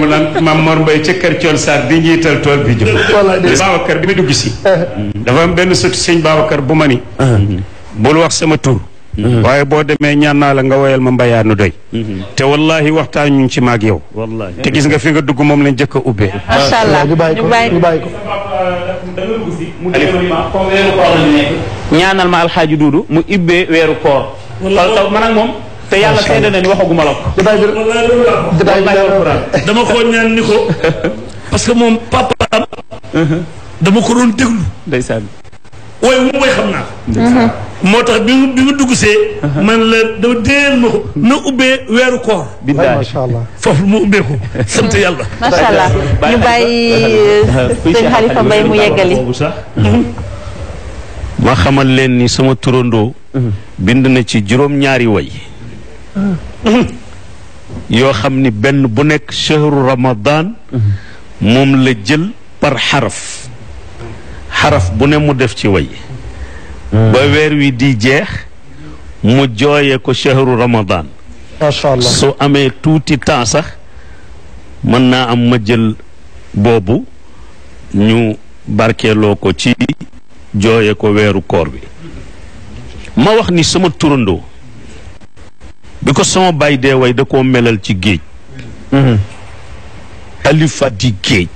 mu naan Mam Mor Mbaye ca kër Thione Sarr di njiital tool bi jóg. Babacar bi mu dugg si. dafa am benn sëtu sëñ Babacar bu ma ni. bul wax sama tur. waaye boo demee ñaan naa la nga woyal ma mbayaanu doy. te wallahi waxtaan ñu ci maag yow. te gis nga fi nga dugg moom lañ jëkk a ubbee. macha allah ñu bàyyi ko. ñaanal ma alxaaji Duudu mu ibbee weeru koor. taw man ak moom. te yàlla seede na ni waxaguma la ko. dama ko ñaan ni ko parce que moom papaam dama ko doon déglu. ndeysaan. waaye wu may xam naa. moo tax bi mu dugg see. man la dama déel ma ko na ubbee weeru koor. macha allah foofu mu ubbee ko sant yàlla. macha allah ñu bàyyi sëñ Xalifa Mbaye mu yeggali. ma xamal leen ni sama turandoo. bind na ci juróom-ñaari way. yoo xam ni benn bu nekk shahru ramadan moom la jël par xaraf bu ne mu def ci way ba weer wi di jeex mu jooye ko shahru ramadan. macha allah su amee tuuti temps sax mën naa am ma jël boobu ñu barkeeloo ko ci jooye ko weeru koor bi. ma wax ni sama turandoo bi ko sama baay dee way da koo melal ci géej. alifa di géej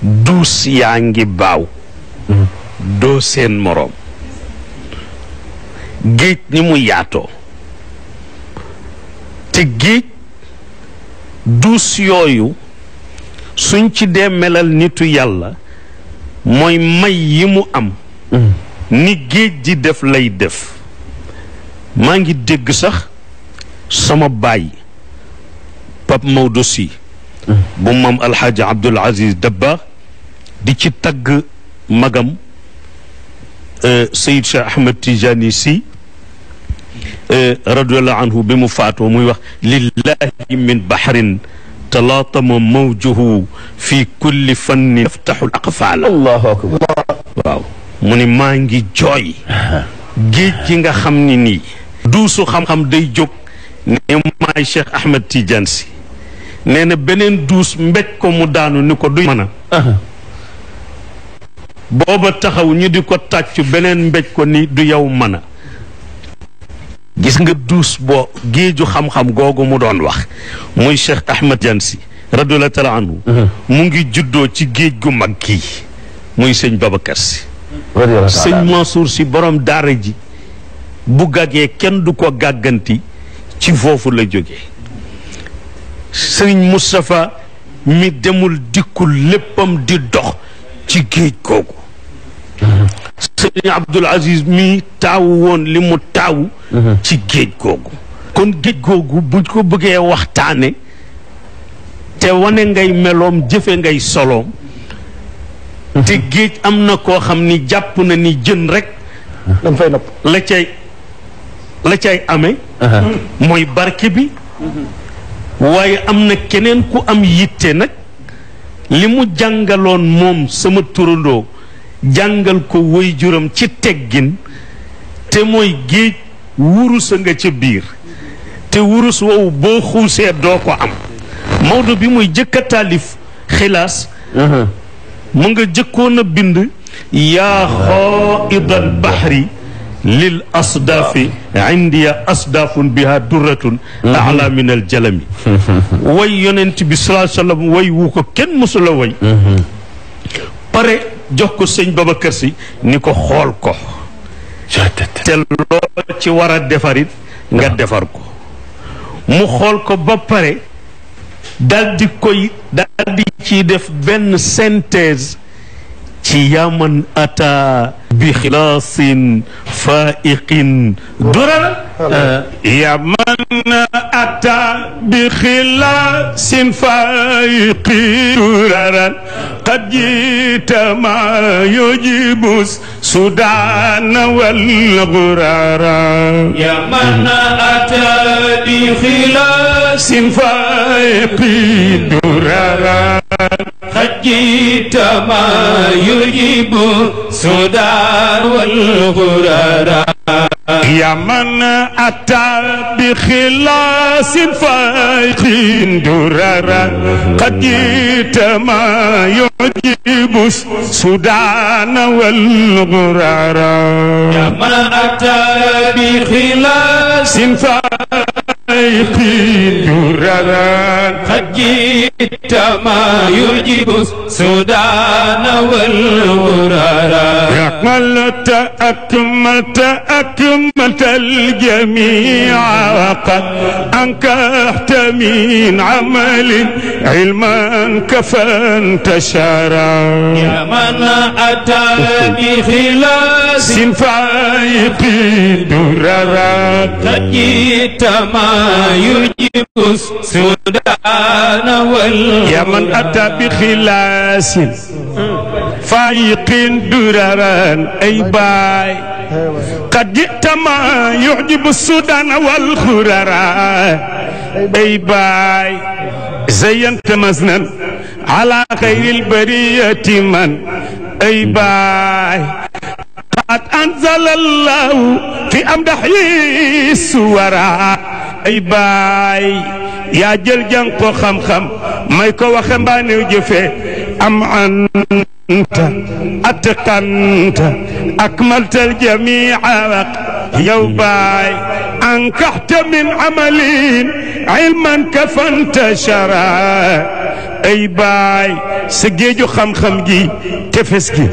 duus yaa ngi baaw doo seen moroom géej ni mu yaatoo te géej duus yooyu suñ ci dee melal nitu yàlla mooy may yi mu am ni géej di def lay def. maa ngi dégg sax sama baay Pape Maodo Sy bu maam alxaaji Abdul Aziz Dabba di ci tagg magam Sayid Cheikh Ahmed Tijani Sy radiallahu anhu bi mu faatoo muy wax lillahi min bahrin talaatama mawjuhu fi kulli fannin yaftaxu aqfaala. allahu akbar. waaw mu ni maa ngi jooy géej gi nga xam ni nii duusu xam-xam day jóg ne maay Cheikh Ahmed Tidiane Sy nee na beneen duus mbéj ko mu daanu ni ko du mën a booba taxaw ñu di ko tàccu beneen mbéj ko ni du yow mën a gis nga duus boo géeju xam-xam googu mu doon wax muy Cheikh Ahmed Tidiane Sy radiyallahu taala anhu mu ngi juddoo ci géej gu mag kii muy sëñ Babacar Sy sëñ Mansour Sy borom daara ji bu gàggee kenn du ko gàgganti ci foofu la jóge sëñ Moustapha mi demul dikkul léppam di dox ci géej googu sëñ Abdul Aziz mi taawu woon li mu taawu ci géej googu kon géej googu buñ ko bëggee waxtaane te wane ngay meloom jëfe ngay soloom te géej am na koo xam ni jàpp na ni jën rek dam fay napp la cay amee mooy barke bi waaye am na keneen ku am yitte nag li mu jàngaloon moom sama turandoo jàngal ko waajuram ci teggin te mooy géej wurus a nga ca biir te wurus woowu boo xuusee doo ko am Maodo bi muy jëkk a taalif xilaas mu nga jëkkoon a bind yaa xaaidal bahri lil asdaafi indiya asdaafun biha durratun ala min al jalami way yonent bi salaa sallam way wu ko kenn mësula way pare jox ko sëñ Babacar Sy ni ko xool ko te loo ci war a defarit nga defar ko mu xool ko ba pare daal di ciy def benn synthèse ci yaman ata bi xilaasin faiqin durar yaman ata bi xilaasin faiqin duraran qad jita ma yujibu sudan wal gurara yaman ata bi xilaasin faiqin duraran خجيت ما يجيب سدار والغرار يا من أتى بخلاص فائق دررا قد جئت ما يعجب السودان والغرارا يا من أتى بخلاص فائق دررا قد جئت ما يعجب السودان والغرارا أكملت الجميع وقد أنكحت من عمل علما كفى انتشرا يا من أتى بخلاص فائق دررا قد جئت ما يعجب السودان يا من أتى بخلاص فائق دررا أي باي قد جئت ما يعجب السودان والخرارا أي باي زينت مزنا على خير البرية من أي باي قد أنزل الله في أمدحه السورة أي باي يا جل جنكو خم خم ما يكو وخم بانيو جفه أم أنت أتقنت أكملت الجميع يا باي أنكحت من عملين علما كفى انتشرا أي باي سجيجو خم خم جي تفسكي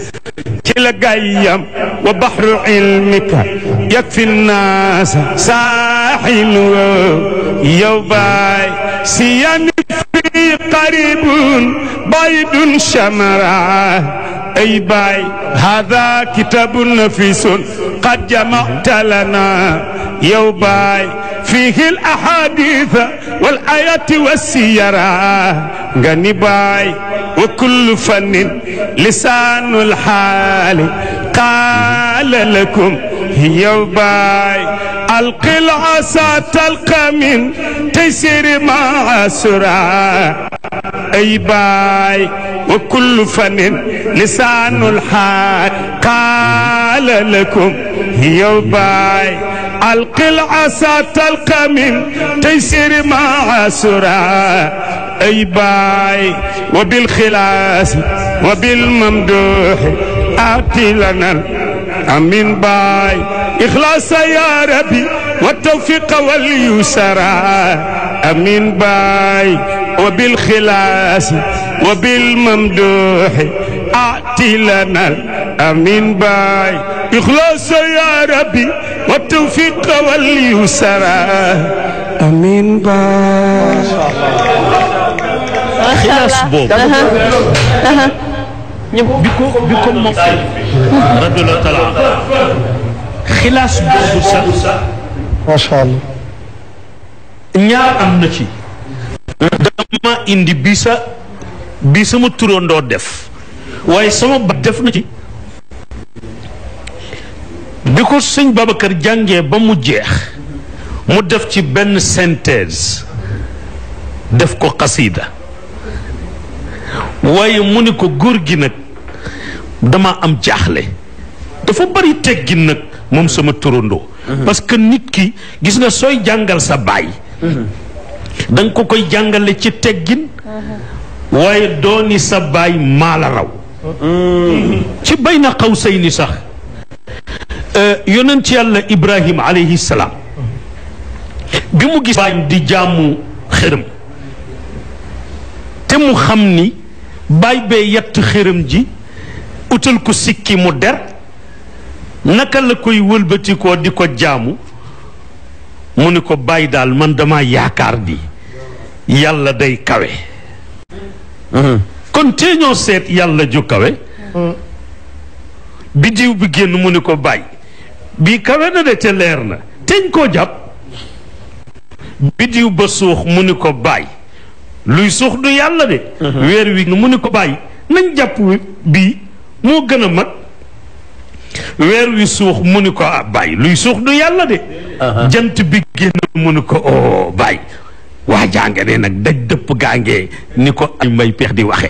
كلا قيم وبحر علمك يكفي الناس ساحل يا باي سيان في قريب بعيد شمرا أي باي هذا كتاب نفيس قد جمعت لنا يا باي فيه الأحاديث والآيات والسيرة غني باي وكل فن لسان الحال قال لكم يا باي ألقي العصا تلقى من تيسير مع سرعة أي باي وكل فن لسان الحال قال لكم يا باي ألقي العصا تلقى من تيسير مع سرعة أي باي وبالخلاص وبالممدوح آتي لنا أمين باي إخلاص يا ربي والتوفيق واليسرى أمين باي وبالخلاص وبالممدوح آتي لنا أمين باي إخلاص يا ربي والتوفيق واليسرى أمين باي خلاص بوب بكم مفي رضي الله تعالى خلاص بوب ما شاء الله ñaar am na ci dama indi bi sama turandoo def waaye sama ba def na ci bi ko sëñ Babacar jàngee ba mu jeex mu def ci benn synthèse def ko xasida waaye mu ni ko góor gi nag dama am jaaxle dafa bari teggin nag moom sama turandoo parce que nit ki gis nga sooy jàngal sa baay da nga ko koy jàngale ci teggin waaye dooni sa baay maa la raw ci bayna qawsayni sax yonent yàlla Ibrahim alayhi salaam bi mu gis baay di jaamu xërëm te mu xam ni baay bee yett xërëm ji utal ko sikki mu der naka la koy wëlbatikoo di ko jaamu mu ni ko bàyyi daal man dama yaakaar di yàlla day kawe kon tee ñoo seet yàlla ju kawe biddiw bi génn mu ni ko bàyyi bii kawe na de te leer na teñ koo jàpp biddiw ba suux mu ni ko bàyyi luy suux du yàlla de weer wi mu ni ko bàyyi nañ jàpp bii moo gën a mag weer wi suux mu ni ko bàyyi luy suux du yàlla de jant bi génn mu ni ko o bàyyi waa jànge ne nag daj dëpp gaangee ni ko ay may peex di waxe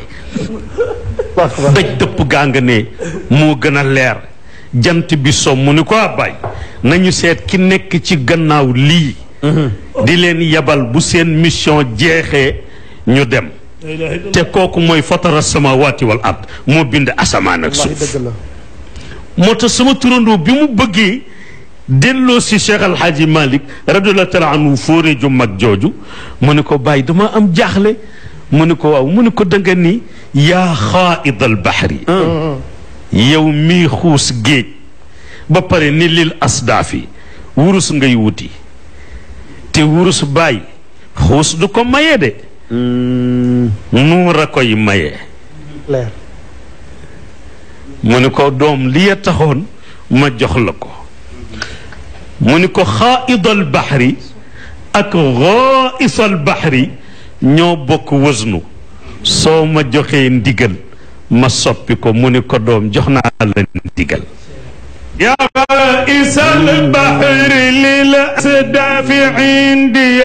daj dëpp gaanga ne moo gën a leer jant bi som mu ni ko bàyyi nañu seet ki nekk ci gannaaw lii di leen yabal bu seen mission jeexee ñu dem te kooku mooy fatara samawati wal ard moo bind asamaan ak suuf moo tax sama turandoo bi mu bëggee delloo si Cheikh Al Hadji Malick radiyallahu taala anhu fóore ju mag jooju mu ne ko bàyyi dama am jaaxle mu ne ko waaw mu ne ko danga ni yaa xaaid al bahri yow mii xuus géej ba pare ni lil asdaafi wurus ngay wuti te wurus bàyyi xuus du ko maye de nuur a koy maye mu ni ko doom li a taxoon ma jox la ko mu ni ko xaaidal baxri ak xaaisal baxri ñoo bokk wësnu soo ma joxee ndigal ma soppi ko mu ni ko doom jox naa la ndigal يا غائس البحر للأسداف عندي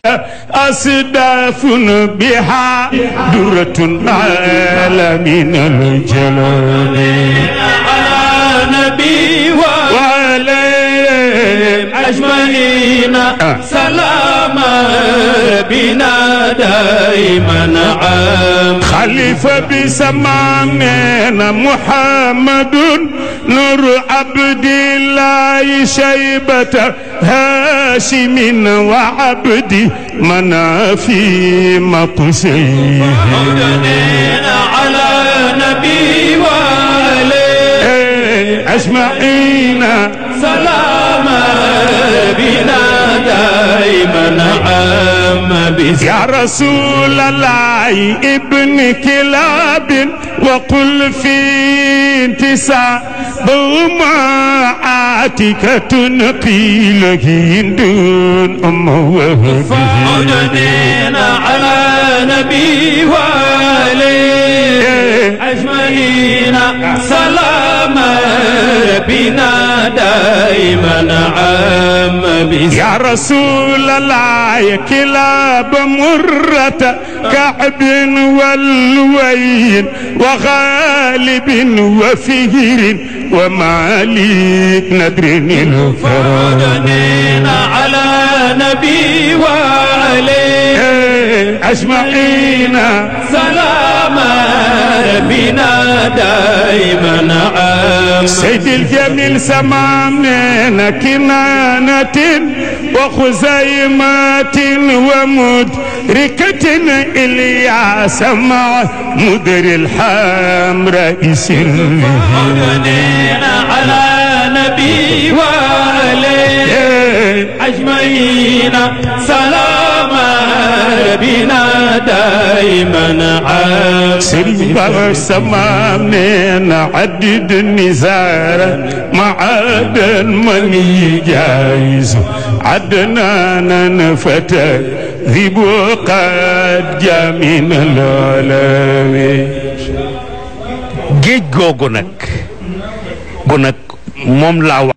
أسداف بها درة أعلى من الجلال على نبي وعليهم أجمعين سلام بنا دائما عام خليفة بسمامنا محمد نور عبد الله شيبة هاشم وعبد منافي مقسيه على نبي وعليه أجمعين سلام بنا دائما عام يا رسول الله ابن كلاب وقل في انتساب وما عاتكة قيل هند أم وهب فعدنا على نبي وعليه أجمعين سلام بنا دائما عام يا رسول الله كلاب مرة كعب والوين وغالب وفهر ومالك ندر الفرادين على نبي وعليه أجمعين سلام بنا دائما عام سيد الجميل سمامنا كنانة وخزيمات ومدركة إلياس مع مدر الحمراء سلمنا على نبي وعليه أجمعين سلام بنا دائما عام سيبا سمامنا عدد النزار معادا من جايز عدنانا فتى ذبو قد جامين العالمين géej googu nag moom laa